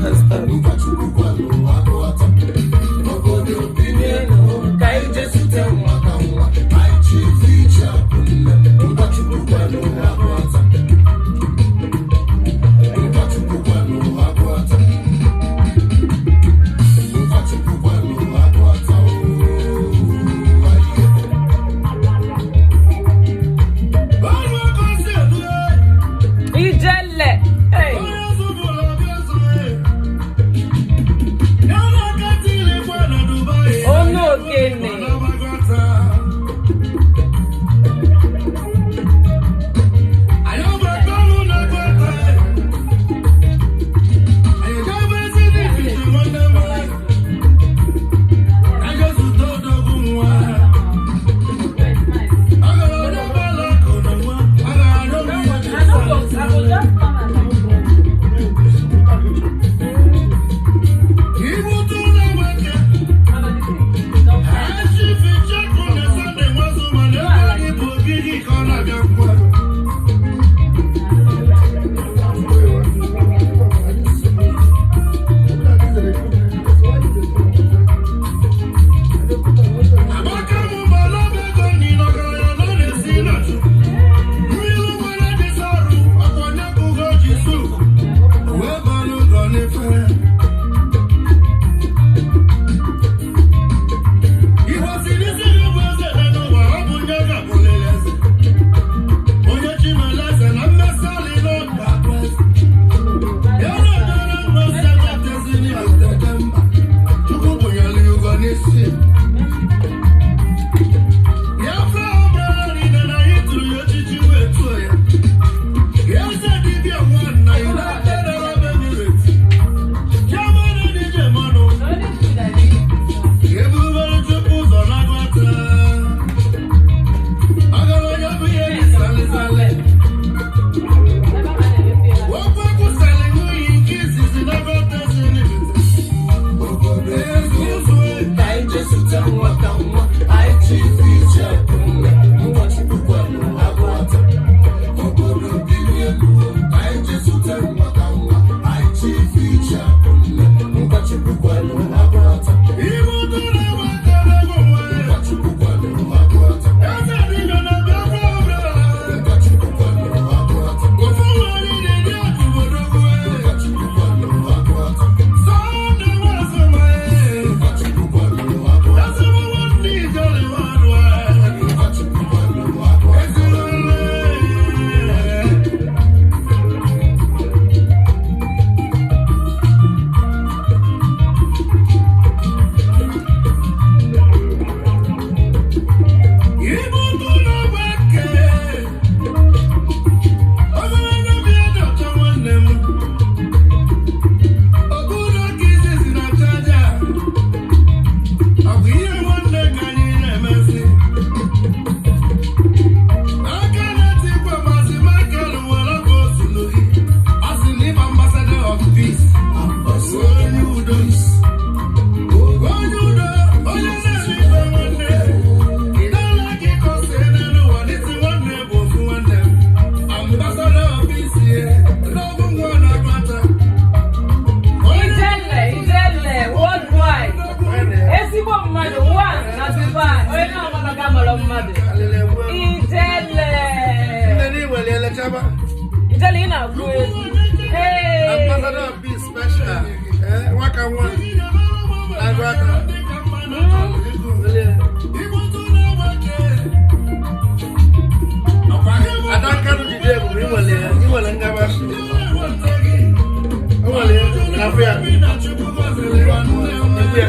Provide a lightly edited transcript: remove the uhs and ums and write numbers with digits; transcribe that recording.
Understand? Ka anyị jee zute nwa ka nwa anyị chief iche akụnne Ngwachukwu kwelu agụata. Ngwachukwu kwelu agụata. Ngwachukwu kwelu agụata ooo aye. Ọrụ aka si elu. Ijele. Hey. Onye zụbụrụ ọbịa zụrụ ya na-aka tilikwa na Dubai. Onu ogene. I no go, I go just come and Wee balụ ụgọ n'ife. Igbo siri isi gị bụ eze dị n'ụwa, ọ bụ nye ga-abụlịrị eze. Onye chi mere eze na mmesị alị n'ọdụ akụ eze. Ya na-edere mmasị agatezini azede mba. Chukwu bunyere ya ugo n'isi. Ya fe ọbara niile na anyị tụrụ ya echichi wee tụọ ya. Ya eze dibịa nwanna United Arab Emirates. Chairman DJ Manu. Ebubere Chukwu ụzọ na-agụta. Ọgaranya bụ ihe dị salịsalị. Okwu ekwusali nwunye nke izizi na-agụta ezinụlọ. Obodo ezi ụzọ ka anyị jee zute nwa ka nwa anyị chief iche akụnne Ngwachukwu kwelu agụata. Obodo biri elu ka anyị jee zute nwa ka nwa anyị chief iche akụnne Ngwachukwu kwelu agụata. Ibu tụrụ enwetara ego nwere Ngwachukwu kwelu agụata. Eze dibịa na Biafra ọbịara Ngwachukwu kwelu agụata. Ofu nwanyị na-eri akụbodo. Ngwachukwu kwelu agụata. Sunday Nwazuma. Ngwachukwu kwelu agụata. Ezigbo nwanne Ijele nwanụ. Ngwachukwu kwelu agụata. Ezigbo nne. Ibu tụrụ gbeke. Ogologo bịa dọta nwanne m. Okpuru aka izizi na chaja. Ọ bụ ihe nwanne ka anyị na-emezi. Aka na-etikwa Maazị Michael nwere ọkụ osulu gị. Ọ sị na ịba ambassador of peace. Onye udo. Onye udo, onye na-eme ife nwanne. Ịdala gị ka o si n'elu ụwa n'isi nwanne bụ ofu nwanne. Ambassador of peace, n'ọgụ nwa na-akpata. Ijele, Ijele, worldwide. Ezigbo mmadụ, one na Dubai. Onye na-amara ga mara mmadụ. Ijele. Ijele, ị na-agụ egwu. Hey. Ambassador of Peace special. Eh, nwaka nwa. Agụata. Ada Nkanu jide ebube inwere ngabasị. O nwere ya, na-afụ ya. Ekwu ya.